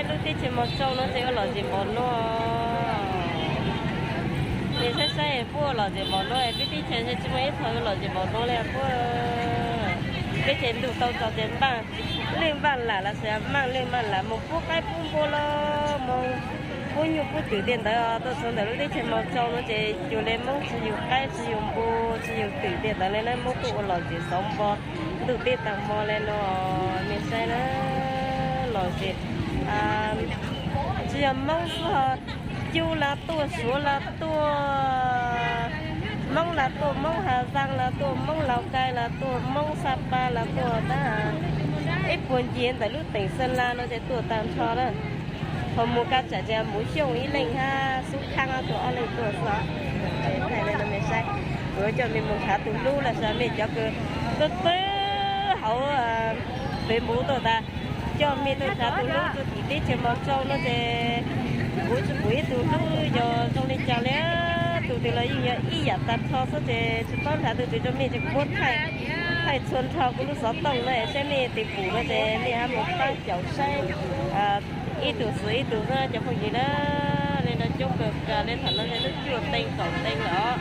Lub teb chaws Mos Tsaus no ces ua lom zem npaum no. Ces saib saib puab ua lom zem npaum no, lub teb chaws tsis muaj ib txha ua lom zem npaum no li puab. Peb ces ntug tau txog ces npaj lwj npaj lam los sis maj lwj maj lam mus pub qaib pub npua los mus pub nyuj pub twm tej ntawd tuaj txog ntawm lub teb chaws Mos Tsaus no ces cuag li Moob tsis yug qaib tsis yug npua tsis yug twm tej ntawd li na, Moob tuaj ua lom zem xauv npo ntuj teb tag hmo li no. Nej saib na, lom zem tsis yog Moob xwb ho, Cub los tuaj, Suav los tuaj, Moob los tuaj, Moob Has Zaas los tuaj, Moob Laus Kais los tuaj, Moob Xab Pas los tuaj, tab ib puag ncig ntawm lub teem Xeeb Las no ces tuaj tag nrho na. Ho mus kaj tsam ces Muv Xyooj ib leeg hab Xub Khaab tuaj ob leeg tuaj xwb. Thaij li no mej saib, kuv yuav coj mej mus nrhav tus hlub los sis mej cov kws tuaj twb hauv Facebook tuaj tas, coj mej tuaj nrhav tus hlub rua tim teb chaws Mos Tsaus no ces kuv tsis pum ib tug hlub yog zoo li cas li, tus twg los yeej yog ib yam tag nrho xwb ces tsis paub nrhav tus twg rua mej ces kuv muab thaij txhua nrho kuv lub xov tooj na, saib mej tes pum no ces mej hab mus pab caum saib ib tug xwb ib tug xwb cov phooj ywg na. Li no coob kawg kawg li, thaum no ces lub cuaj teev kaum teev lawm os.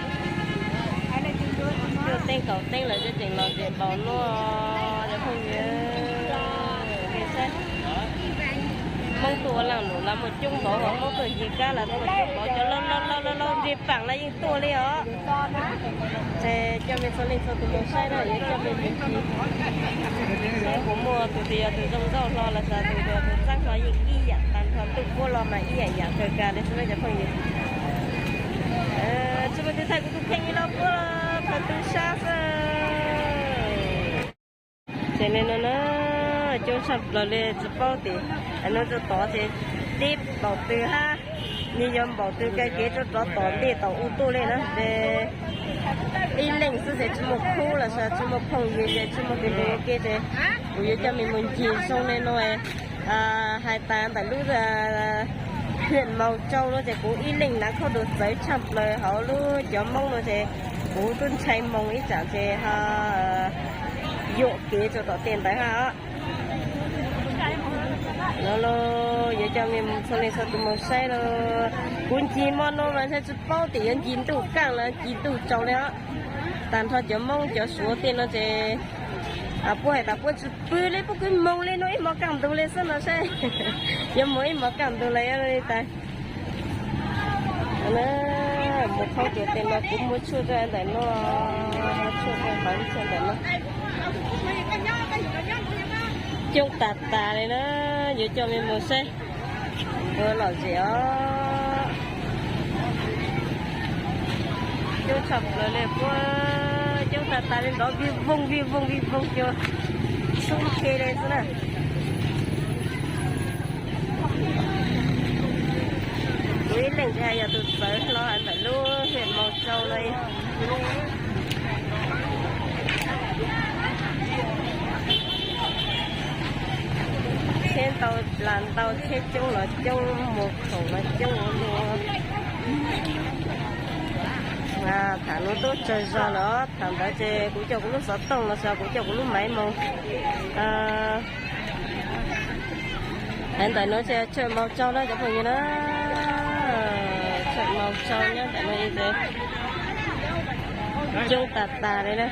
Cuaj teev kaum teev lawm ces tseem lom zem npaum no cov phooj ywg. Moob tuaj ua laaj lug los muaj coob npaum, Moob tuaj yig kab los muaj coob npaum, cov laus laus laus nres paam los yeej tuaj li os. Ces coj mej txhua leej txhua tus mus saib na, yuav coj mej mus ncig saib puas muaj tus twg yog tus zoo nkauj hlo los sis tus twg yog tus txaab hlo, yeej ib yam tag nrho, ntuj puab los mas ib yam yam kawg kag li xwb cov phooj ywg. Tsis muaj tus thaij kuv tus kheej li los puab thaij tub sab xwb. Ces li no na, coob tshaj plaws li tsis paub tias no rau tod ces teb npaum twg hab, nws yog npaum twg kag kev rau rov tom ntej tom u tuaj li na. Ces ib leeg xwb ces tsis muaj khub los sis tsis muaj phooj ywg ces tsis muaj tus nrug ua ke ces kuv yuav coj mej mus ncig zoo li no. Hais tas ntawm lub huyện Mộc Châu no ces kuv ib leeg nav khauj dua txawv tshaj plaws hauv lub cov Moob no ces kuv tub ntshai moog ib tsam ces ho yuam kev rau tom tej ntawd hab. No los yuav coj mej txhua leej txhua tus mus saib lauj. Kuv ncig mo no mas ntshe tsis paub tias yuav ncig ntuj kaaj los ncig ntuj tsaus li os. Tag nrho cov Moob cov Suav tej no ces puab hais tas puab tsis pw li, puab kuj moog li no ib hmo kaj ntug li xwb no saib. Yuav moog ib hmo kaj ntug los yuav li tas. Mus thaub tuaj tej no kuv muab tshuaj rau ntawm no, muab tshuaj rau qhov ntawm no. Coob tas tas li na, yuav coj mej mus saib. Ua lom zem os. Coob tshaj plaws li puab, coob tas tas li nrov vij voog vij voog vij voog cuag xub ke li xwb na. Kuv ib leeg ces yog tus txawv hlo ntawm lub huyện Mộc Châu no. Tsheb ntau las ntau, tsheb coob los coob, mus khoom los coob ua luaj. Tham no tub tsawg zog lawm, tham ntawd ces kuv coj kuv lub xov tooj los sis kuv coj kuv lub maiv moog. Hais ntawm no ces huyện Mộc Châu na cov phooj ywg na. Huyện Mộc Châu nyob ntawm no ces coob tas tas li na.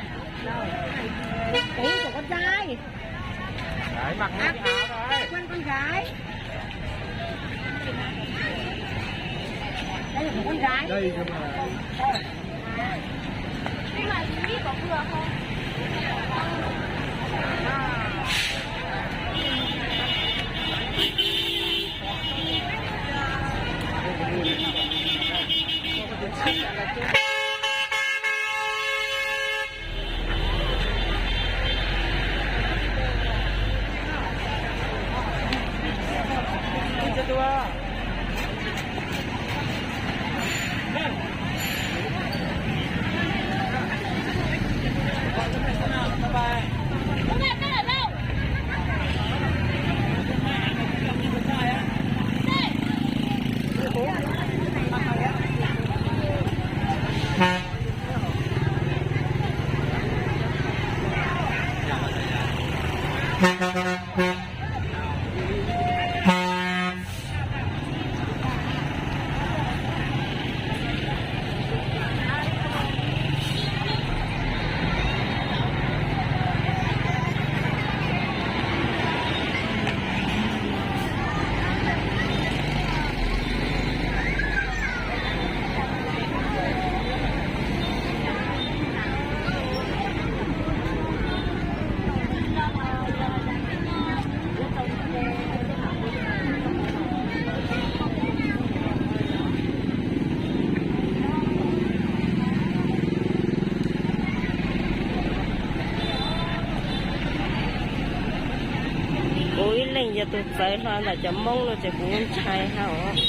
Tus txawv hlo ntawm cov Hmoob no ces kuv ntshai hab os.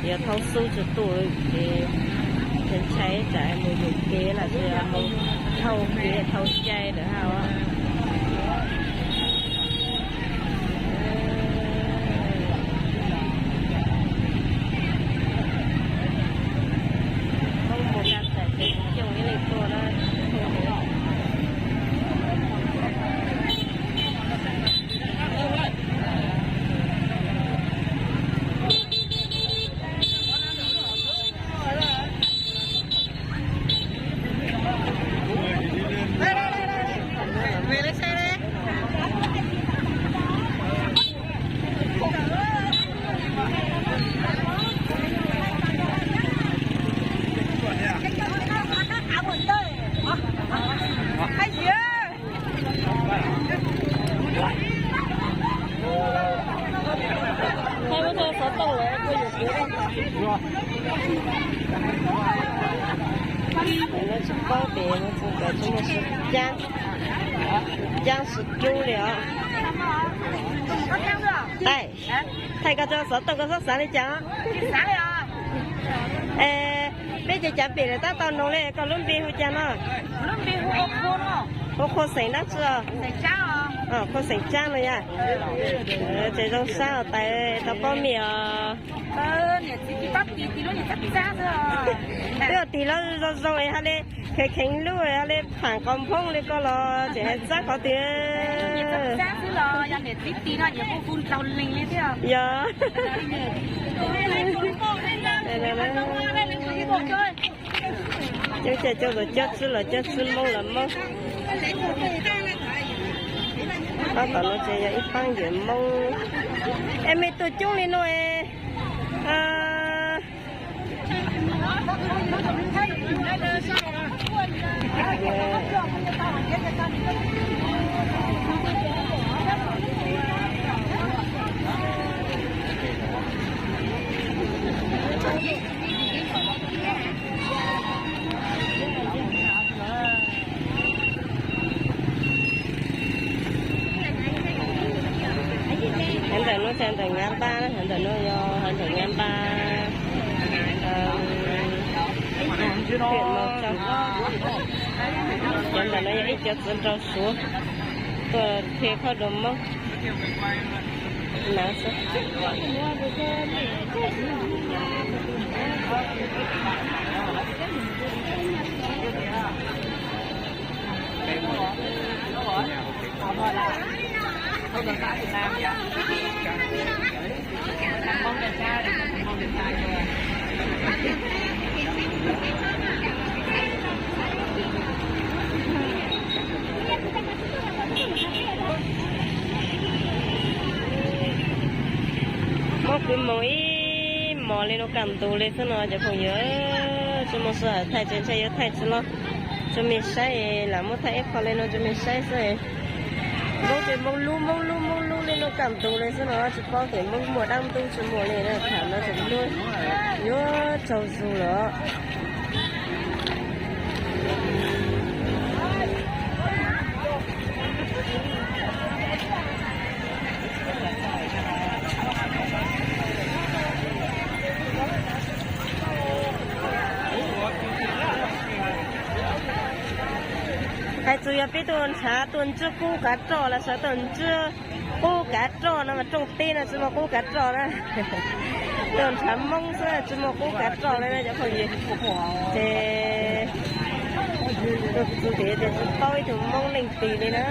Yuav thaub xub tsis tu ces ntshai tsam mus yuam kev los sis mus dhau kev dhau cai lawm hab os. Hmoob mus kab txawm ces coob ib leeg tuaj na. Tsis paub pem no tsis muaj sib caab, caab sib rub li os. Thaij, koj tso xov tooj koj xob xav li cas? Peb ces cav pem lawm tab tau noog li, koj lub npe hu cas no? Hu Qhua xeem dab tsi os? Qhua xeem Tsab no yog. Ces zoo sab os, tau paub me os. Twb tis lub zoo zoo es ha le kheev kheev lub ha le pham qhov Hmoob li ko los tseem hais txab qhov twg. Yog. Coob caij coob tus coob txwb los coob txwb Moob los Moob. Pab tom no ces yog ib paab yawm Moob. Es me tug coob li no es. Haav ntawm nuav txhaj ntawm Nyab Npab, haav ntawm nuav yog haav ntawm Nyab Npab. Cov ntawm no yog ib cov txiv nraug Suav tuaj qhia khaub dua Moob na. Muab kwv moog ib mos li nuav kam ntug li xwb no cov phooj ywg. Tsi muaj sij hawm thaij ces ntshai yuav thaij tsi loj rua mej saib, lam muab thaij ib qho li no rua mej saib xwb. Moob ces Moob lub, Moob lub, Moob lub li nuav kam ntug li xwb no, tsi paub tes Moob muaj dlaab ntub tsi muaj li na, tham no ces lub yuav tsaug zug lawm. Hais txug yog peb tuaj nrhav tuaj ntsib qub kav roj los sawv tuaj ntsib qub kav roj no mas rooj teb no tsi muaj qub kav roj na. Tuaj nrhav Moob xwb tsi muaj qub kav roj li na cov phooj ywg. Ces tuaj txug tes tsi paub ib tug Moob leej twg li na.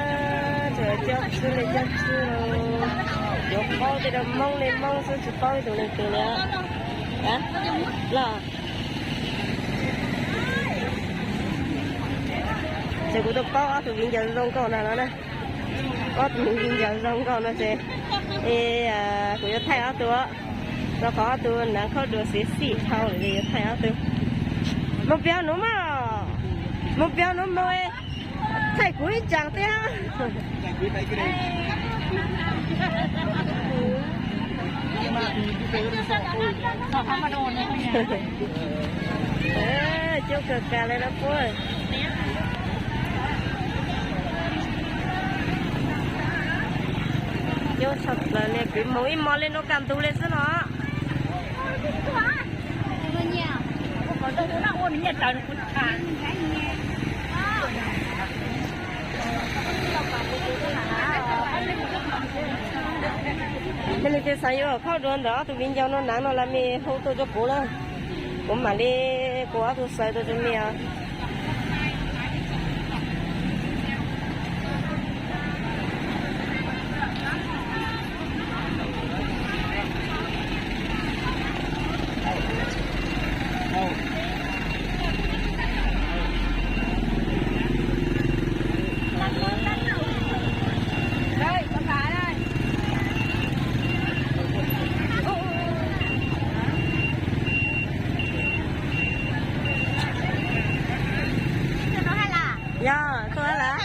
Tsuas cob txwb li cob txwb, yuav paub tej rau Moob li Moob xwb tsi paub ib tug leej twg li. Los ces kuv tuaj paub ob tug viv ncaus zoo nkauj no no na. Ob tug viv ncaus zoo nkauj no ces kuv yuav thaij ob tug, rau qhov ob tug naav khaub dua xiv xij dhau lawm ces yuav thaij ob tug. Moog pem nuav mas, moog pem nuav mas, thaij kuv ib tsaam thiab. Coob kawg kag li na puab. Tshaj plaws li, kwv hmoov ib hmo li no kaj ntug li xwb no. Yog li ces xav yuav khauj dua ntawm ob tug viv ncaus no na no las, mej hu tuaj rau kuv lawm, kuv mam li, kuv ob tug xaws rau rau mej os. Yog, tuaj lawm.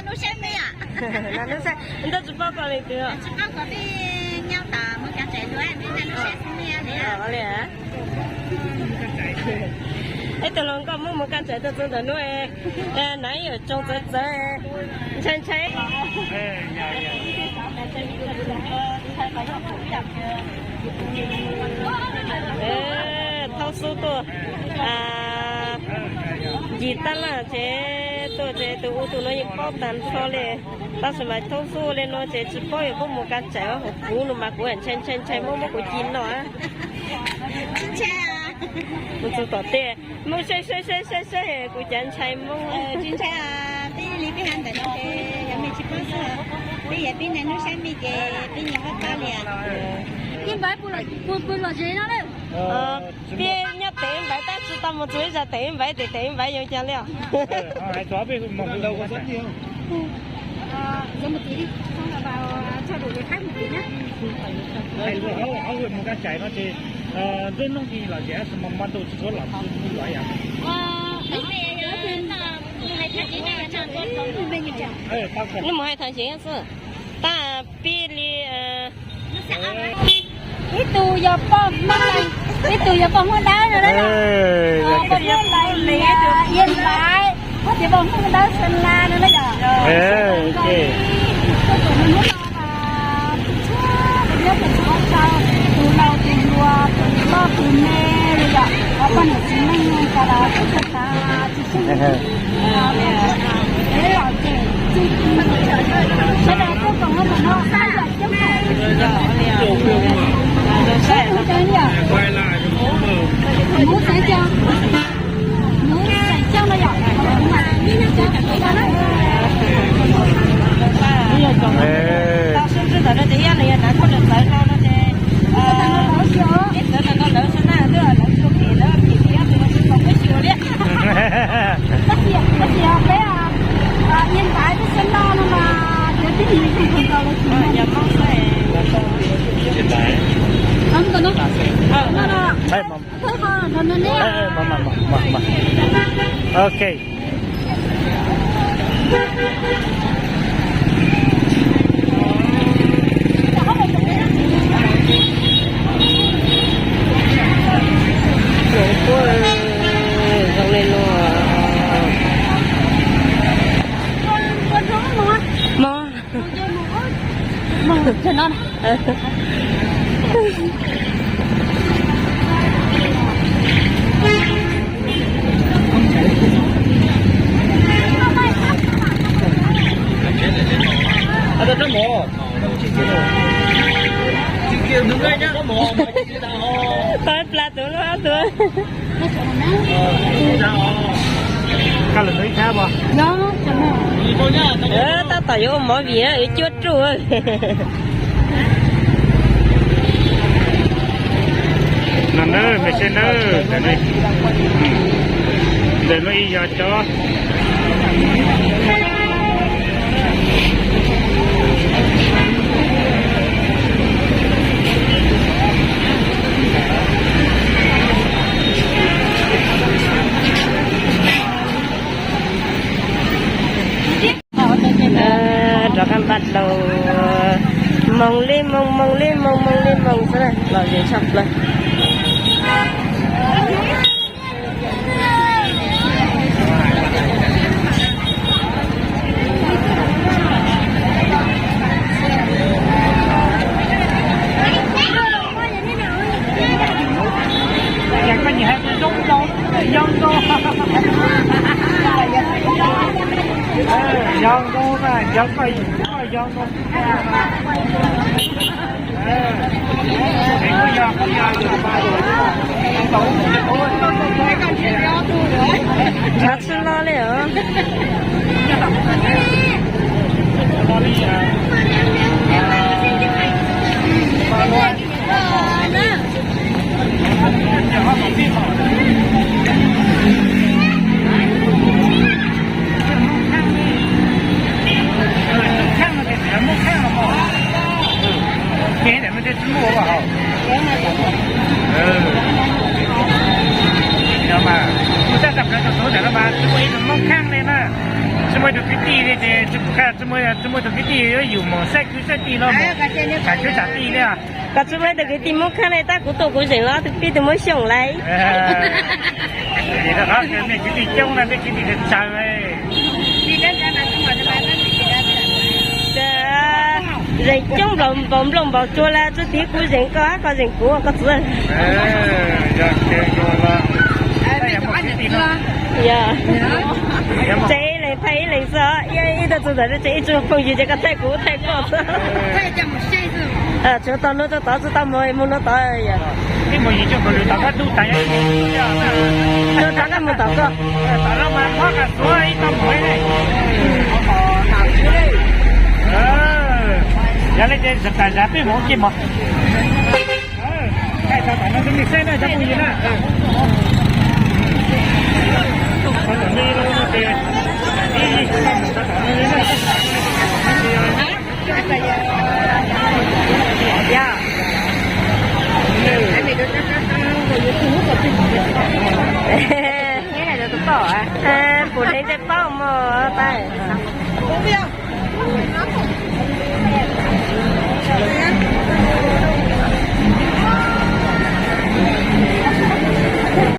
Ntawd tsis paub koj li twg. Ib tug hluas nkauj muab mus kaj tsaiv tuaj txog ntawm nuav, nav yuav tsoo txawv txawv, ntshai ntshai. Thaub xub tuaj ncig tab laj ces tuaj ces tus ua tus no yeej paub tag nrho li. Tab sis mas thaub xub li no ces tsis paub yuav puab mus kaj tsaiv hauv kuv no mas kuv ntshai ntshai ntshai Moob muab kuv ci noj. Mus txug tom tej, Moob saib saib saib saib saib kuv cav ntshai Moob. Peb li peb hab ntawm no ces yog mej tsis paub xwb, peb yog peb neeg hnub saib mej ces peb nyias paub paub li. Peb nyob teev Npaiv tab tsis tau mus txug ib zag teev Npaiv, tes teev Npaiv yuav cas li os? Nws mus hais thaum xyeem xwb. Tab pib li, ib tug yog poj, ib tug yog poj Hmoob Dawb no na, poj Hmoob Dawb, Iab Npaiv, ho tias poj Hmoob Dawb Xa La no na yom. Tus laus tus hluas, tus loj tus me li yom, ho poj niam txiv neej tas los tsis tau tas. Ok. Zoo li no. Mob. Tau pla tus lub ob tug. Tab tom yuav ua movie, yuav cuab ruj. No na, mej saib na, ntawm no ib yog cov Rov qab npaj daus, moos li moos, moos li moos, moos li moos xwb na, lom zem tshaj plaws. Tshav tsis loj li os. Tus tab tom plaws tus tod ntawm no mas tsis muaj ib tug Hmoob Kheej li na. Tsis muaj ib tug kwv tij li ces tsis pom qab, tsis muaj tus kwv tij yuav yus mus saib kwv saib tij los mus tham kwv tham tij li. Koj tsis muaj ib tug kwv tij Hmoob Kheej li, tab kuv tuaj kuv zeem los tus pib tus Hmoob Xyooj lawm. Vim rau qhov mej kwv tij coob na, mej kwv tij tsaws tsaws. Zeem coob npaum nplooj npaum tsuas las tsuas tiv kuv zeem koj, koj zeem kuv, koj txiv. Yog, tseg ib leeg thaij ib leeg xwb, ib tug txug ntawm no tseg ib tug phooj ywg ces koj thaij kuv thaij koj xwb. Tshuav tau luag rau tod tsis tau mus, mus luag tod yog. Mus tod koj mus tom koj. Yog li ces zam tas zam peb mus ua ke mog. Yog, pum dheev tej paub mog tais.